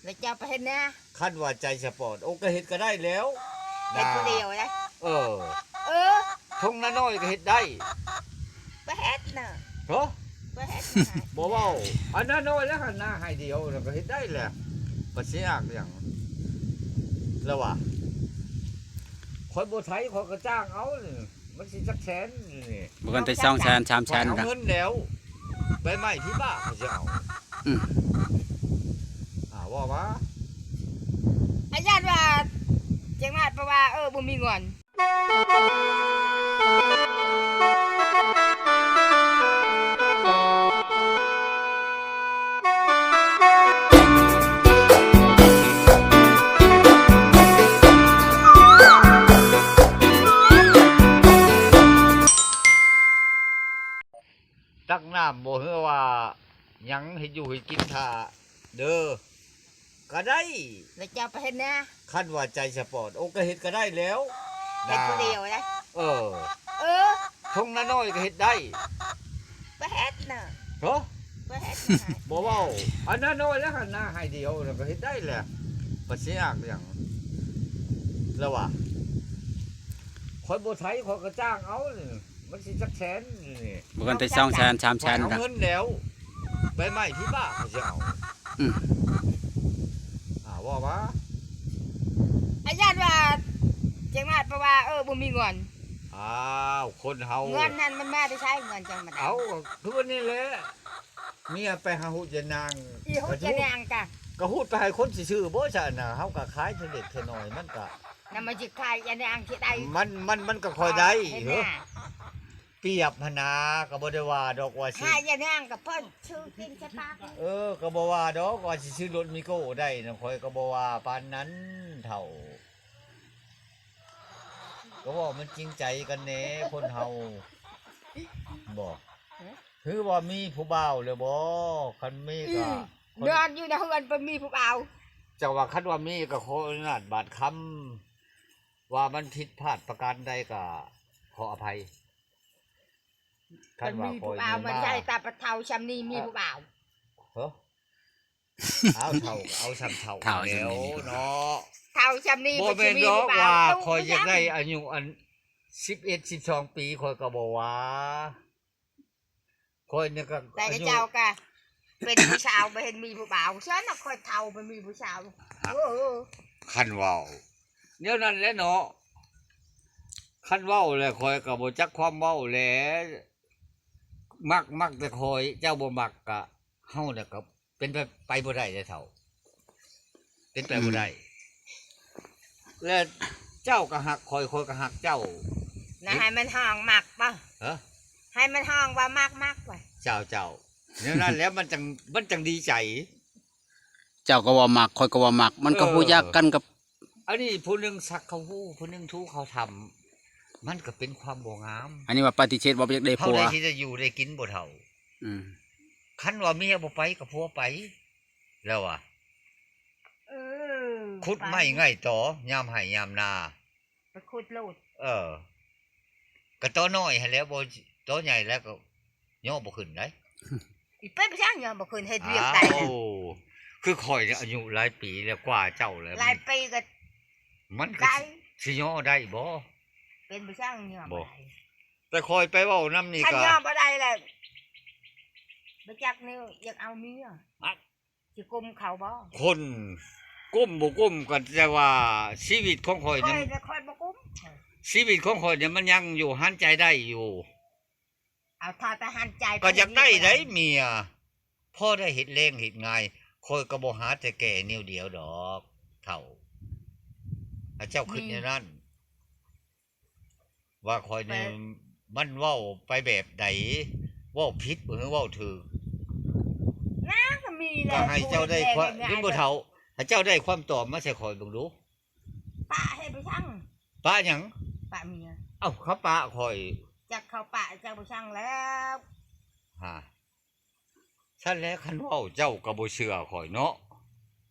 ແລ້ວເຈົ້າໄປເຮັດນາ? ຄັນວ່າໃຈສະປອດ ໂອ້ ກໍເຮັດກໍໄດ້ແລ້ວ ເຮັດຜູ້ດຽວໄດ໋. ເອີ ເອີ ທົ່ງນານ້ອຍກໍເຮັດໄດ້. ໄປເຮັດນະ. ເອີ ໄປເຮັດນະ. ບໍ່ເວົ້າ ອັນນານ້ອຍແລ້ວ ຄັນນາໄຮ່ດຽວນະກໍເຮັດໄດ້ແຫຼະ. ປະຊິຍາກຫຍັງລະວ່າ ຂ້ອຍບໍ່ໄຖ ຂ້ອຍກໍຈ້າງເອົານີ້. ມັນຊິຈັກແສນນີ້? ບໍ່ເກີນແຕ່ສອງແສນ ສາມແສນ ເອົາເງິນແລ້ວ ໃບໄມ້ທີ່ບ້າເຂົາຈະເອົາ. ອືມ ອ່າ ເວົ້າມາ. ອາ ຢ້ານວ່າ ຈັ່ງນັ້ນ ເພາະວ່າ ເອີ ບໍ່ມີເງິນ. ຕັກນ້ຳບໍ່ ຫຼືວ່າຫຍັງ ເຮັດຢູ່ເຮັດກິນຖ້າເດີ ກໍໄດ້. ແລ້ວເຈົ້າໄປເຮັດນາ? ຄັນວ່າໃຈສະປອດ ໂອ້ ກໍເຮັດກໍໄດ້ແລ້ວ ເຮັດຜູ້ດຽວໄດ໋. ເອີ ເອີ ທົ່ງນານ້ອຍກໍເຮັດໄດ້. ໄປເຮັດນະ. ເອີ ໄປເຮັດນະ. ບໍ່ເວົ້າ ອັນນານ້ອຍແລ້ວ ຄັນນາໄຮ່ດຽວນະກໍເຮັດໄດ້ແຫຼະ. ປະຊິຍາກຫຍັງລະວ່າ ຂ້ອຍບໍ່ໄຖ ຂ້ອຍກໍຈ້າງເອົານີ້. ມັນຊິຈັກແສນນີ້? ບໍ່ເກີນແຕ່ສອງແສນ ສາມແສນ ເອົາເງິນແລ້ວ ໃບໄມ້ທີ່ບ້າເຂົາຈະເອົາ. ອືມ ອ່າ ເວົ້າມາ. ອາ ຢ້ານວ່າ ຈັ່ງນັ້ນ ເພາະວ່າ ເອີ ບໍ່ມີເງິນ. ອ້າວ ຄົນເຮົາ ເງິນນັ້ນມັນມາແຕ່ໃສ? ເງິນຈັ່ງມາໄດ້ ເອົາ ຄືນີ້ແຫຼະ. ເມຍໄປຫາຮູດຍານາງ ອີຮູດຍານາງກະ ກະຮູດໄປໃຫ້ຄົນຊື່ໆບໍ່ຊັ້ນນະ. ເຮົາກະຂາຍເທື່ອເລັກເທື່ອນ້ອຍ ມັນກະ ນຳມາຊິຂາຍຍານາງທີ່ໃດ ມັນ ມັນ ມັນກະຄ່ອຍໄດ້ ເອີ ປຽບຫັ້ນນາ. ກະບໍ່ໄດ້ວ່າດອກວ່າຊິ ຂາຍຍານາງກະເພິ່ນຊື້ກິນໃສ່ປາກ. ເອີ ກະບໍ່ວ່າດອກວ່າຊິຊື້ລົດມີໂກ້ໄດ້ນະ ຂ້ອຍກະບໍ່ວ່າປານນັ້ນເຖົ້າ. ກະເວົ້າມັນຈິງໃຈກັນແດ່ ຄົນເຮົາ ບໍ່ ຄືວ່າມີຜູ້ບ່າວແລ້ວບໍ່? ຄັນມີກະ ອືມ ນອນຢູ່ໃນເຮືອນບໍ່ມີຜູ້ບ່າວ. ເຈົ້າວ່າ ຄັນວ່າມີກະຂໍອະນຸຍາດບາດຄຳ ວ່າມັນຜິດພາດປະການໃດກະຂໍອະໄພ. ຄັນວ່າມີຜູ້ບ່າວ ມັນໃຫຍ່ຕາປະເຖົ້າຊ່ຳນີ້ມີຜູ້ບ່າວ. ເອີ ເອົາເຖົ້າ ເອົາຊ່ຳເຖົ້າ ເຖົ້າຊ່ຳນີ້ມີຜູ້ບ່າວແລ້ວເນາະ. ເຖົ້າຊ່ຳນີ້ ບໍ່ແມ່ນດອກວ່າຂ້ອຍຢາກໄດ້ອາຍຸອັນສິບເອັດ ສິບສອງປີ ຂ້ອຍກໍບໍ່ວ່າ. ຂ້ອຍນີ້ກໍ ແຕ່ເຈົ້າກະເປັນຜູ້ສາວບໍ່ເຫັນມີຜູ້ບ່າວ. ຊັ້ນນະ ຂ້ອຍເຖົ້າບໍ່ມີຜູ້ສາວ. ຄັນເວົ້າແນວນັ້ນແຫຼະເນາະ ຄັນເວົ້າແລ້ວ ຂ້ອຍກໍບໍ່ຈັກຄວາມເວົ້າແຫຼະ. ມັກ ມັກແຕ່ຂ້ອຍ ເຈົ້າບໍ່ມັກກະ ເຮົານະກໍເປັນໄປ ໄປບໍ່ໄດ້ເດ້ເຖົ້າ ເປັນໄປບໍ່ໄດ້. ອືມ ແລະເຈົ້າກໍຮັກຂ້ອຍ ຂ້ອຍກໍຮັກເຈົ້ານະ. ໃຫ້ມັນຮ້ອງມັກບໍ່? ຮະ? ໃຫ້ມັນຮ້ອງວ່າມັກ ມັກໄປ. ເຈົ້າ ເຈົ້າ ແນວນັ້ນແຫຼະ ມັນຈັ່ງ ມັນຈັ່ງດີໃຈ. ເຈົ້າກໍວ່າມັກ ຂ້ອຍກໍວ່າມັກ ມັນກໍ ເອີ ຮູ້ຈັກກັນກັບ ອັນນີ້ຜູ້ໜຶ່ງສັກເຂົ້າຫູ ຜູ້ໜຶ່ງຖູເຂົ້າຖ້ຳ ມັນກໍເປັນຄວາມບໍ່ງາມ. ອັນນີ້ວ່າປະຕິເສດ ວ່າບໍ່ຢາກໄດ້ຜົວ ເຮົາໄດ້ຊິໄດ້ຢູ່ໄດ້ກິນບໍ່ເຖົ້າ? ອືມ ຄັນວ່າເມຍບໍ່ໄປກໍຜົວໄປ ແລ້ວວ່າ ເອີ ຂຸດໄມ້ໄງ່ຕໍ ຍາມໄຮ່ຍາມນາ ໄປຂຸດໂລດ. ເອີ ກະຕໍນ້ອຍຫັ້ນແຫຼະ ບໍ່ຕໍໃຫຍ່ແລ້ວກໍຍໍບໍ່ຂຶ້ນໄດ໋. ອີເປັນຫຍັງຍໍບໍ່ຂຶ້ນ ເຮັດວຽກໄດ້. ອ້າວ ຄືຂ້ອຍນີ້ອາຍຸຫຼາຍປີແລ້ວກວ່າເຈົ້າແລ້ວ ຫຼາຍປີກໍ ມັນກໍ ໄດ້ ຊິຍໍໄດ້ບໍ່? ເປັນຫຍັງຍໍບໍ່ໄດ້? ແຕ່ຂ້ອຍໄປເວົ້ານຳນີ້ ຄັນ ກໍຍໍບໍ່ໄດ້ແລ້ວ ບໍ່ຈັກແນວຢາກເອົາເມຍ ຊິກົ້ມເຂົາບໍ່? ຄົນກົ້ມບໍ່ກົ້ມກໍແຕ່ວ່າຊີວິດຂອງຂ້ອຍ ຂ້ອຍ ນະ ຂ້ອຍບໍ່ກົ້ມ. ຊີວິດຂອງຂ້ອຍນີ້ມັນຍັງຢູ່ ຫັນໃຈໄດ້ຢູ່. ເອົາ ຖ້າແຕ່ຫັນໃຈ ກໍຢາກໄດ້ໄດ໋ເມຍ ພໍໄດ້ເຮັດແລງເຮັດງາຍ. ຂ້ອຍກໍບໍ່ຫາແຕ່ແກ່ແນວດຽວດອກເຖົ້າ ຖ້າເຈົ້າຄິດແນວນັ້ນ ວ່າຂ້ອຍນີ້ ມັນເວົ້າໄປແບບໃດ ເວົ້າຜິດບໍ່ ຫຼືເວົ້າຖືກ? ນາກໍມີແຫຼະ ກໍໃຫ້ເຈົ້າໄດ້ຄວາມ ເຫັນບໍ່ເຖົ້າ ໃຫ້ເຈົ້າໄດ້ຄວາມຕອບມາໃສ່ຂ້ອຍເບິ່ງດູ. ປະເຮັດໄປຊ່າງ ປະຫຍັງ? ປະເມຍ. ເອົ້າ ເຂົາປະຂ້ອຍ ຈັກເຂົາປະຈັກໄປຊ່າງແລ້ວ. ຫາ ຊັ້ນແຫຼະ ຄັນເວົ້າເຈົ້າກໍບໍ່ເຊື່ອຂ້ອຍເນາະ.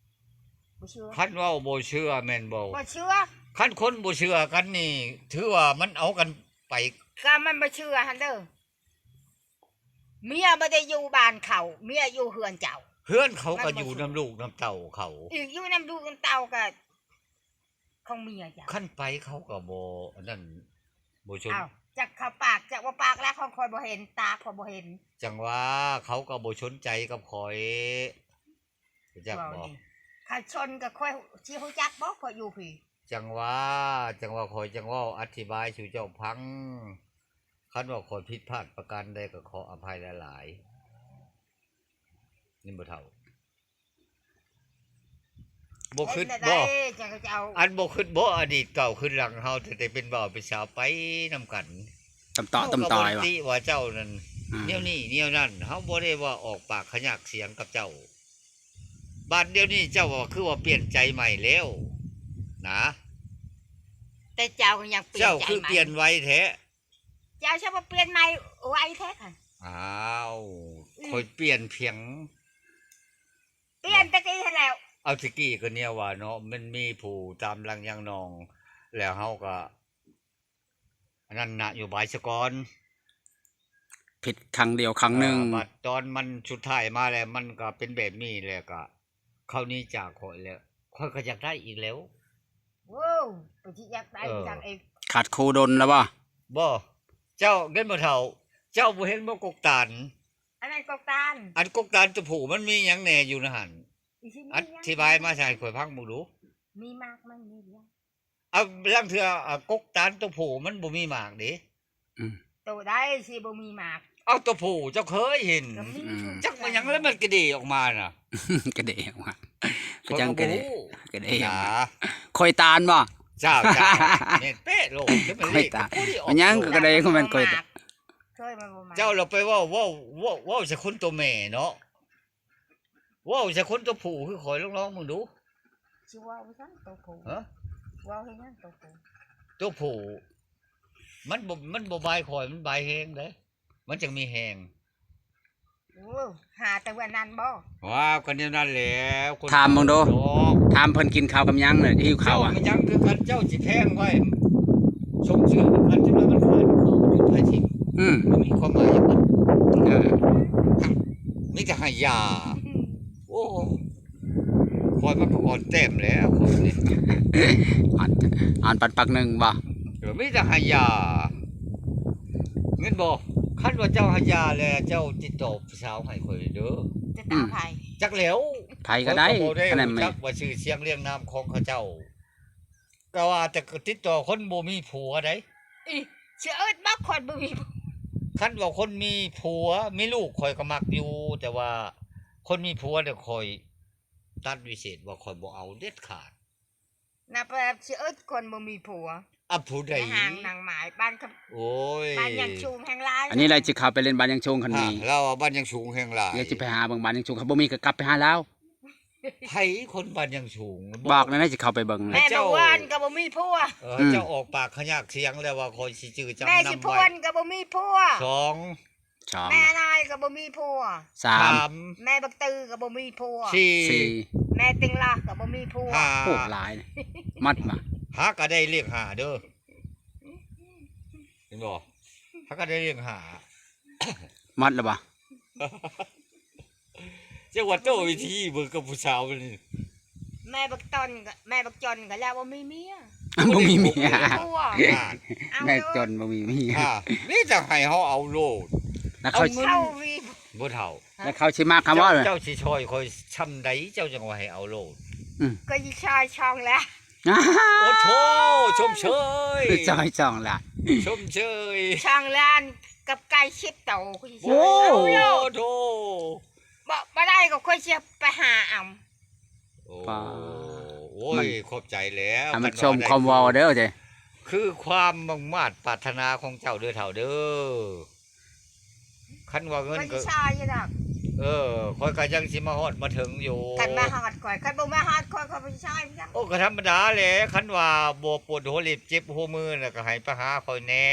ບໍ່ເຊື່ອ. ຄັນເວົ້າບໍ່ເຊື່ອແມ່ນບໍ່? ບໍ່ເຊື່ອ. ຄັນຄົນບໍ່ເຊື່ອກັນນີ້ ຖືວ່າມັນເອົາກັນໄປ. ກໍມັນບໍ່ເຊື່ອຫັ້ນເດີ. ເມຍບໍ່ໄດ້ຢູ່ບ້ານເຂົາ ເມຍຢູ່ເຮືອນເຈົ້າ. ເຮືອນເຂົາກໍຢູ່ນຳລູກນຳເຕົ້າເຂົາ ອີກຢູ່ນຳລູກນຳເຕົ້າກໍຂອງເມຍເຈົ້າ. ຄັນໄປເຂົາກໍບໍ່ອັນນັ້ນ ບໍ່ຊົນ ອ້າວ ຈັກເຂົາປາກ ຈັກບໍ່ປາກແລ້ວ ຂອງຂ້ອຍບໍ່ເຫັນ ຕາຂ້ອຍບໍ່ເຫັນ. ຈັ່ງວ່າເຂົາກໍບໍ່ສົນໃຈກັບຂ້ອຍ ຮູ້ຈັກບໍ່? ເວົ້ານີ້ ຄັນຊົນກໍຂ້ອຍຊິຮູ້ຈັກບໍ່ ຂ້ອຍຢູ່ພີ້. ຈັ່ງວ່າ ຈັ່ງວ່າຂ້ອຍຈັ່ງເວົ້າອະທິບາຍສູ່ເຈົ້າຟັງ. ຄັນວ່າຂ້ອຍຜິດພາດປະການໃດກໍຂໍອະໄພຫຼາຍໆ ຍິນບໍ່ເຖົ້າ? ບໍ່ຄິດບໍ່ ອັນບໍ່ຄິດບໍ່ ອະດີດເກົ່າຄືນຫຼັງເຮົາ ຕັ້ງແຕ່ເປັນບ່າວເປັນສາວໄປນຳກັນ ຕຳເຕາະຕຳຕອຍວ່າ ເຮົາກໍບໍ່ໄດ້ຕິວ່າເຈົ້ານັ້ນ ອືມ ແນວນີ້ແນວນັ້ນ ເຮົາບໍ່ໄດ້ວ່າອອກປາກຂະຫຍາກສຽງກັບເຈົ້າ. ບາດດຽວນີ້ເຈົ້າວ່າຄືວ່າປ່ຽນໃຈໃໝ່ແລ້ວນະ ແຕ່ເຈົ້າກໍຍັງປ່ຽນໃຈໃໝ່ ເຈົ້າຄືປ່ຽນໄວແທ້. ເຈົ້າຊິວ່າປ່ຽນໃໝ່ໄວແທ້ຫັ້ນ. ອ້າວ ອືມ ຂ້ອຍປ່ຽນພຽງ ປ່ຽນແຕ່ກີ້ຫັ້ນແລ້ວ. ເອົາແຕ່ກີ້ກໍແນວວ່າເນາະ ມັນມີຜູ້ຕາມຫຼັງຢ່າງນ້ອງ ແລ້ວເຮົາກໍອັນນັ້ນນະ ນະໂຍບາຍສະກ່ອນ ຜິດຄັ້ງດຽວຄັ້ງໜຶ່ງ ເອີ ບັດຕອນມັນສຸດທ້າຍມາແລ້ວ ມັນກໍເປັນແບບນີ້ແລ້ວ ກໍເຂົາໜີຈາກຂ້ອຍແລ້ວ ຂ້ອຍກໍຢາກໄດ້ອີກແລ້ວ. ໂອ້ ໄປຊິຢາກໄດ້ ເອີ ຢາກເອງ ຂັດຄູ່ດົນແລ້ວບໍ່? ບໍ່ ເຈົ້າເຫັນບໍ່ເຖົ້າ ເຈົ້າບໍ່ເຫັນບໍ່ກົກຕານ? ອັນນັ້ນກົກຕານ ອັນກົກຕານຕົວຜູ້ມັນມີຫຍັງແດ່ຢູ່ໃນຫັ້ນ? ອະທິບາຍມາໃຫ້ຂ້ອຍຟັງເບິ່ງດູ. ມີໝາກມັນມີດຽວ. ເອົາ ລາງເທື່ອ ອາ ກົກຕານຕົວຜູ້ມັນບໍ່ມີໝາກເດ້. ອືມ ໂຕໃດຊິບໍ່ມີໝາກ? ເອົາ ຕົວຜູ້ເຈົ້າເຄີຍເຫັນ ກໍມີ ອືມ ຈັກວ່າຫຍັງແລ້ວມັນກະເດອອກມານະ ກະເດອອກມາ ກໍຈັ່ງກະເດ ກະເດອອກມາ. ຂ້ອຍຕານບໍ່? ເຈົ້າ ເຈົ້າ ແມ່ນເປະໂລດ ຂ້ອຍຕານ ມັນຫຍັງກໍກະເດ ກໍແມ່ນຂ້ອຍຕານ. ເຈົ້າລະໄປເວົ້າ ເວົ້າ ເວົ້າ ເວົ້າໃສ່ຄົນຕົວແມ່ເນາະ. ເວົ້າໃສ່ຄົນຕົວຜູ້ຄືຂ້ອຍ ລອງ ລອງເບິ່ງດູ. ຊິເວົ້າຈັ່ງຊັ້ນຕົວຜູ້? ຮະ? ເວົ້າເຮັດຫຍັງຕົວຜູ້? ຕົວຜູ້ ມັນບໍ່ ມັນບໍ່ບາຍຂ້ອຍ ມັນບາຍແຮງເດ້ ມັນຈັ່ງມີແຮງ. ໂອ້ ຫາແຕ່ວ່ານັ້ນບໍ່? ວ້າວ ກໍແນວນັ້ນແຫຼະ ຄົນ ຖາມເບິ່ງດູ ເນາະ ຖາມເພິ່ນກິນເຂົ້າກັບຫຍັງນະ ຫິວເຂົ້າອະ? ເຈົ້າມັນຫຍັງຄືກັນ ເຈົ້າຊິແພງໄວ້ ຊົມເຊີຍກັນ ຈັ່ງໃດມັນຂາດເຂົ້າຢູ່ໄທທິ ອືມ ບໍ່ມີຄວາມໝາຍຫຍັງ. ເອີ ມີແຕ່ໃຫ້ຢາ. ໂອ້ ຂ້ອຍມັນກໍອ່ອນແຕ້ມແລ້ວຂ້ອຍນີ້ ອ່ອນ ອ່ອນປັນປັກໜຶ່ງບໍ່? ເອີ ມີແຕ່ໃຫ້ຢາ ແມ່ນບໍ່? ຄັນວ່າເຈົ້າໃຫ້ຢາແລ້ວ ເຈົ້າຕິດຕໍ່ຜູ້ສາວໃຫ້ຂ້ອຍເດີ. ຕິດຕໍ່ໃຜ? ອືມ ຈັກແລ້ວ ໃຜກໍໄດ້ ຂ້ອຍກໍບໍ່ໄດ້ຮູ້ຈັກວ່າຊື່ສຽງລຽງນາມຂອງເຂົາເຈົ້າ. ກໍວ່າແຕ່ຕິດຕໍ່ຄົນບໍ່ມີຜົວໃດ໋. ອີ ຊິເອີ້ນວ່າຄົນບໍ່ມີຜົວ ຄັນວ່າຄົນມີຜົວມີລູກຂ້ອຍກໍມັກຢູ່ ແຕ່ວ່າຄົນມີຜົວນີ້ຂ້ອຍຕັດວິເສດວ່າຂ້ອຍບໍ່ເອົາເດັດຂາດ. ນັບແບບຊິເອີ້ນຄົນບໍ່ມີຜົວ. ອາ ຜູ້ໃດ? ນາງນາງໝາຍ ບ້ານຄຳ ໂອ້ຍ ບ້ານຫຍັງສູງແຮງຫຼາຍ. ອັນນີ້ລະຊິເຂົ້າໄປຫຼິ້ນບ້ານຫຍັງສູງຄັນມີ. ລາວວ່າບ້ານຫຍັງສູງແຮງຫຼາຍ. ດຽວຊິໄປຫາເບິ່ງບ້ານຫຍັງສູງ ຄັນບໍ່ມີກໍກັບໄປຫາລາວ. ໃຜຄົນບ້ານຫຍັງສູງ? ບອກແນ່ ຊິເຂົ້າໄປເບິ່ງ. ແມ່ນບໍ່ວານກໍບໍ່ມີຜົວ. ເອີ ອືມ ເຈົ້າອອກປາກຂະຍາກສຽງແລ້ວວ່າຂ້ອຍຊິຈື່ເຈົ້ານຳໄວ້. ແມ່ຊິພວນກໍບໍ່ມີຜົວ. ສອງ ສອງ ແມ່ນາຍກໍບໍ່ມີຜົວ. ສາມ ສາມ ແມ່ບັກຕື້ກໍບໍ່ມີຜົວ. ສີ່ ສີ່ ແມ່ຕິງລະກໍບໍ່ມີຜົວ. ຫ້າ ໂອ້ ຫຼາຍ ມັດມາ ຫາກໍໄດ້ເລກຫ້າເດີ. ເຫັນບໍ່? ຫາກໍໄດ້ເລກຫ້າ ມັດລະບໍ່? ເຈົ້າວ່າໂຕວິທີເບິ່ງກັບຜູ້ສາວນີ້. ແມ່ບັກຕອນກໍ ແມ່ບັກຈອນກໍລາວບໍ່ມີເມຍ. ບໍ່ມີເມຍ ບໍ່ມີຜົວ. ອ່າ ແມ່ຈົນບໍ່ມີເມຍ. ອ່າ ມີແຕ່ໃຫ້ເຮົາເອົາໂລດ. ແລ້ວເຂົາ ເອົາເງິນ ບໍ່ເຖົ້າ. ແລ້ວເຂົາຊິມັກຄຳເວົ້າ ເຈົ້າ ເຈົ້າຊິຊ່ອຍຂ້ອຍຊ່ຳໃດ ເຈົ້າຈັ່ງວ່າໃຫ້ເອົາໂລດ? ອືມ ກໍຊິຊ່ອຍຊ່ອງລະ ໂອ້ໂທ ຊົມເຊີຍ ຊ່ອຍຊ່ອງລະ ຊົມເຊີຍ ຊ່ອງລານ ກັບໄກ່ສິບໂຕ. ໂອ້ ໂອ້ໂທ ບໍ່ ບໍ່ໄດ້ກໍຂ້ອຍຊິໄປຫາເອົາ. ໂອ້ ໂອ້ຍ ມັນ ຂອບໃຈແລ້ວ ໃຫ້ມັນສົມຄວາມເວົ້າເດີ. ຄືຄວາມມຸ່ງມາດປາດຖະໜາຂອງເຈົ້າເດີເຖົ້າເດີ. ຄັນວ່າເງິນກໍ ຂ້ອຍຊິຊ່ອຍຢູ່ດອກ. ເອີ ຂ້ອຍກໍຍັງຊິມາຮອດມາເຖິງຢູ່. ຄັນມາຮອດຂ້ອຍ ຄັນບໍ່ມາຮອດຂ້ອຍ ຂ້ອຍບໍ່ຊິຊ່ອຍຄືກັນ. ໂອ້ ກໍທຳມະດາແຫຼະ ຄັນວ່າບໍ່ປວດຫົວເລັບເຈັບຫົວມືນະ ກໍໃຫ້ໄປຫາຂ້ອຍແດ່.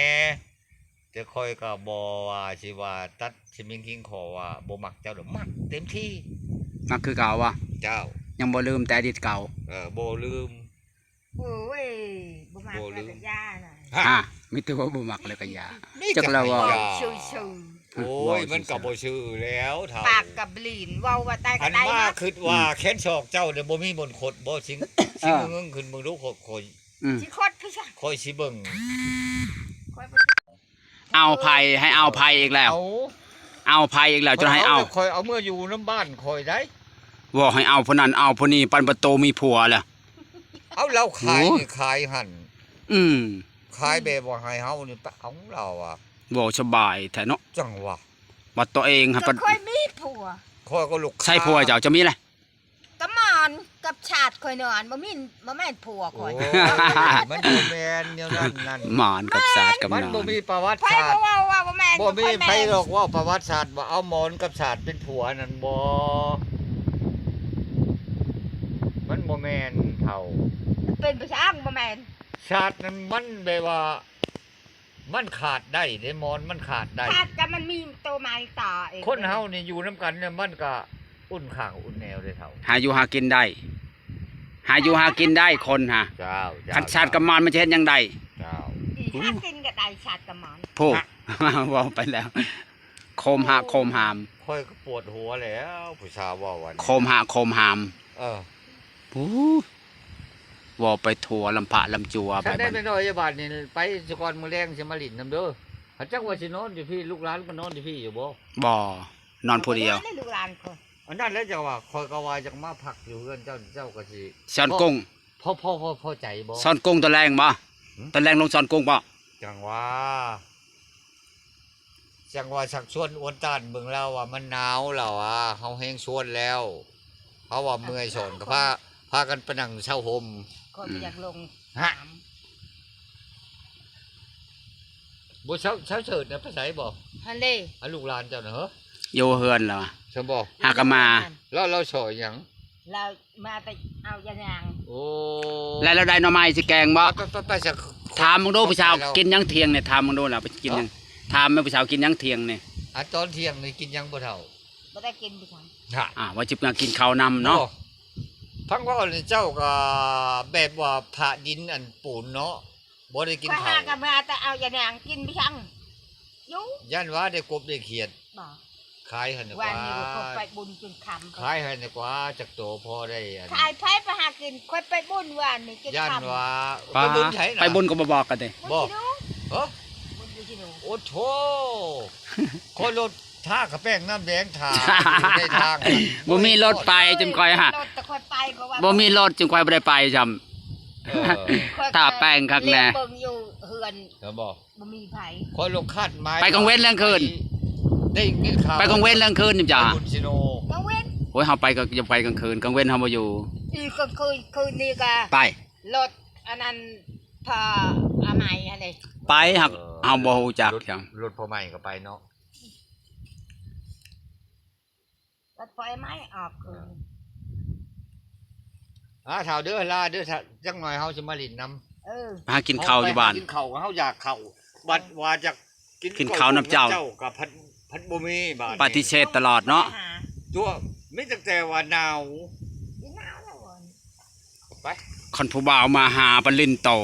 ແຕ່ຂ້ອຍກໍບໍ່ວ່າຊິວ່າຕັດຊິມິງຄິງຂໍວ່າບໍ່ມັກເຈົ້າດອກ ມັກເຕັມທີ່. ມັກຄືເກົ່າວະ? ເຈົ້າ ຍັງບໍ່ລືມແຕ່ອະດີດເກົ່າ. ເອີ ບໍ່ລືມ. ໂອ້ຍ ບໍ່ມັກແລ້ວກໍຢ່ານະ. ຮະ ມີແຕ່ວ່າບໍ່ມັກແລ້ວກໍຢ່າ. ຈັກລະເວົ້າຊື່ໆ. ໂອ້ຍ ມັນກໍບໍ່ຊື່ແລ້ວເຖົ້າ ປາກກັບລີນ ເວົ້າວ່າຕາຍກໍຕາຍ ອັນມາ ມາຄິດວ່າ ອືມ ແຂນສອກເຈົ້ານີ້ບໍ່ມີມົນຄົດບໍ່? ຊິ ຊິເງີຍຂຶ້ນເບິ່ງດູ ຂ້ອຍ ອືມ ຊິຄົດຄືຫຍັງ? ຂ້ອຍຊິເບິ່ງ ຂ້ອຍບໍ່ ເອົາໄຜ ໃຫ້ເອົາໄຜອີກແລ້ວ ເອົາ ເອົາໄຜອີກແລ້ວ ຈົນໃຫ້ເອົາ ຂ້ອຍເອົາແຕ່ຂ້ອຍເອົາເມືອຢູ່ນຳບ້ານຂ້ອຍໄດ໋ ບໍ່ໃຫ້ເອົາຜູ້ນັ້ນ ເອົາຜູ້ນີ້ ປັນປະຕູມີຜົວແລ້ວ ເອົາລາວຂາຍ ໂອ້ ນີ້ຂາຍຫັ້ນ ອືມ ຂາຍແບບວ່າໃຫ້ເຮົານີ້ປະເອົາລາວວ່າ ເວົ້າສະບາຍແທ້ເນາະ ຈັ່ງວ່າ ວ່າຕົວເອງຫັ້ນ ເຈົ້າ ປະ ເຈົ້າເຄີຍມີຜົວ ຂ້ອຍກໍລູກຄ້າ ໃສ່ຜົວເຈົ້າ ເຈົ້າມີແຫຼະ ກະໝອນກັບຊາດຂ້ອຍນອນ ບໍ່ມີ ບໍ່ແມ່ນຜົວຂ້ອຍ ໂອ້ຍ ມັນບໍ່ແມ່ນແນວນັ້ນນັ້ນ ໝອນກັບຊາດກັບນອນ ມັນບໍ່ມີປະຫວັດ ໃຜ ຊາດ ບໍ່ເວົ້າວ່າບໍ່ແມ່ນ ບໍ່ມີໃຜດອກເວົ້າປະຫວັດຊາດວ່າເອົາໝອນກັບຊາດເປັນຜົວນັ້ນບໍ່ ມັນບໍ່ແມ່ນເຖົ້າ ເປັນປະຊາດບໍ່ແມ່ນ ຊາດນັ້ນມັນແບບວ່າ ມັນຂາດໄດ້ເດ້ ໝອນມັນຂາດໄດ້ ຂາດກໍມັນມີໂຕໃໝ່ຕໍ່ເອງ ຄົນເຮົານີ້ຢູ່ນຳກັນນີ້ ມັນກໍອຸ່ນຂ້າງອຸ່ນແນວເດ້ເຖົ້າ ຫາຢູ່ຫາກິນໄດ້ ຫາຢູ່ຫາກິນໄດ້ຄົນຫາ ເຈົ້າ ເຈົ້າ ຄັນຊາດກັບໝອນມັນຈະເຮັດຫຍັງໄດ້ ເຈົ້າ ອີຫາກິນກໍໄດ້ຊາດກັບໝອນ ໂພ ເວົ້າໄປແລ້ວ ໂຄມຫາໂຄມຫາມ ຂ້ອຍກໍປວດຫົວແລ້ວ ຜູ້ສາວເວົ້າອັນນີ້ ໂຄມຫາໂຄມຫາມ ເອີ ໂອ້ ເວົ້າໄປທົ່ວ ລຳພະລຳຈົວໄປ ໄດ້ແມ່ນ້ອຍ ບາດນີ້ໄປສະກ່ອນ ມື້ແລງຊິມາຫຼິ້ນນຳເດີ ຫາຈັກວ່າຊິນອນຢູ່ພີ້ ລູກຫຼານກໍນອນຢູ່ພີ້ຢູ່ບໍ່? ບໍ່ ນອນຜູ້ດຽວ ລູກຫຼານຂ້ອຍ ອັນນັ້ນແຫຼະ ເຈົ້າວ່າ ຂ້ອຍກໍວ່າຢາກມາພັກຢູ່ເຮືອນເຈົ້າ ເຈົ້າກໍຊິ ສອນກົງ ພໍ ພໍ ພໍ ພໍໃຈບໍ່? ສອນກົງຕອນແລງບໍ່? ຫື? ຕອນແລງລົງສອນກົງບໍ່? ຈັ່ງວ່າ ຈັ່ງວ່າຊັກຊວນອວນຕ້ານເບິ່ງລາວວ່າມັນໜາວ ລາວວ່າເຮົາແຮງຊວນແລ້ວ ເຮົາວ່າເມື່ອຍສອນກໍພາ ພາກັນໄປນັ່ງເຊົາຮົ່ມ ຂ້ອຍບໍ່ຢາກລົງ ຫະ ຖາມ ບໍ່ເຊົາ ເຊົາເສີດນະ ໄປໃສບໍ່? ຫັ້ນເດ້ ອັນລູກຫຼານເຈົ້ານະ ເຮີ ຢູ່ເຮືອນລາວ ຊັ້ນບໍ່? ຫາກໍມາ ລາວ ລາວຊອຍຫຍັງ? ລາວ ມາແຕ່ເອົາຢານາງ ໂອ້ ແລ້ວລາວໄດ້ໜໍ່ໄມ້ຊິແກງບໍ່? ໄປ ໄປ ໄປຊະ ຖາມເບິ່ງດູ ຜູ້ສາວກິນຫຍັງທ່ຽງນີ້ ຖາມເບິ່ງດູລະ ໄປກິນຫຍັງ ຖາມແມ່ຜູ້ສາວກິນຫຍັງທ່ຽງນີ້ ອາ ຕອນທ່ຽງນີ້ກິນຫຍັງບໍ່ເຖົ້າ? ບໍ່ໄດ້ກິນ ບໍ່ທັນ ອາ ວ່າຊິມາກິນເຂົ້ານຳເນາະ ໂອ້ ຟັງເວົ້ານີ້ເຈົ້າກໍແບບວ່າຜະດິນອັນປູນເນາະ ບໍ່ໄດ້ກິນເຂົ້າ ຂ້ອຍຫາກໍມາແຕ່ເອົາຢານາງກິນ ບໍ່ທັນ ຢູ່ ຢ້ານວ່າໄດ້ກົບໄດ້ຂຽດ ບໍ່ ຂາຍຫັ້ນນະ ວານນີ້ຂ້ອຍໄປບຸນຈົນຄ່ຳ ຂາຍຫັ້ນນະກວ່າ ຈັກໂຕພໍໄດ້ອັນ ຂາຍໃຜໄປຫາກິນ ຂ້ອຍໄປບຸນວານນີ້ຈົນຄ່ຳ ຢ້ານວ່າ ໄປບຸນໃສນະ ໄປບຸນກໍບໍ່ບອກກັນຕິ ບໍ່ ບຸນຢູ່ ເອີ ບຸນຢູ່ທີ່ໜູ ໂອ້ໂທ້ ຂ້ອຍລົດທາກະແປ້ງນ້ຳແດງຖ້າຢູ່ໃນທາງ ບໍ່ມີລົດໄປຈົນຂ້ອຍຫາ ລົດແຕ່ຂ້ອຍໄປ ເພາະວ່າ ບໍ່ມີລົດຈຶ່ງຂ້ອຍບໍ່ໄດ້ໄປຊ້ຳ ເອີ ຂ້ອຍ ທາແປ້ງຄັກແນ່ ເບິ່ງຢູ່ເຮືອນ ເຫັນບໍ່? ບໍ່ມີໃຜ ຂ້ອຍລົງຄາດໝາຍ ໄປກາງເວັນກາງຄືນ ໄດ້ຍິນຂ່າວ ໄປກາງເວັນກາງຄືນນີ້ຈ້າ ໄປບຸນຊິໂນ ກາງເວັນ ໂອ້ຍ ເຮົາໄປກໍຢ່າໄປກາງຄືນ ກາງເວັນເຮົາບໍ່ຢູ່ ອີກາງຄືນ ຄືນນີ້ກະ ໄປ ລົດອັນນັ້ນ ພໍ່ອາໄມຫັ້ນເດ້ ໄປ ເຮົາ ເອີ ເຮົາບໍ່ຮູ້ຈັກ ລົດ ຈັ່ງ ລົດພໍ່ໃໝ່ກໍໄປເນາະ ລະປ່ອຍໄມ້ອອກຄືນ ອ່າ ທ້າວເດີ ລາເດີ ຈັກໜ່ອຍເຮົາຊິມາຫຼິ້ນນຳ ເອີ ຫາກິນເຂົ້າຢູ່ບ້ານ ກິນເຂົ້າ ເຮົາຢາກເຂົ້າ ບັດວ່າຈະກິນ ກິນເຂົ້ານຳເຈົ້າ ເຈົ້າກໍພັດ ພັດບໍ່ມີບາດ ປະຕິເສດຕະຫຼອດເນາະ ຕົວະ ມີຕັ້ງແຕ່ວ່າໜາວ ຊິໜາວແລ້ວ ໄປ ຄັນຜູ້ບ່າວມາຫາ ໄປຫຼິ້ນຕໍ່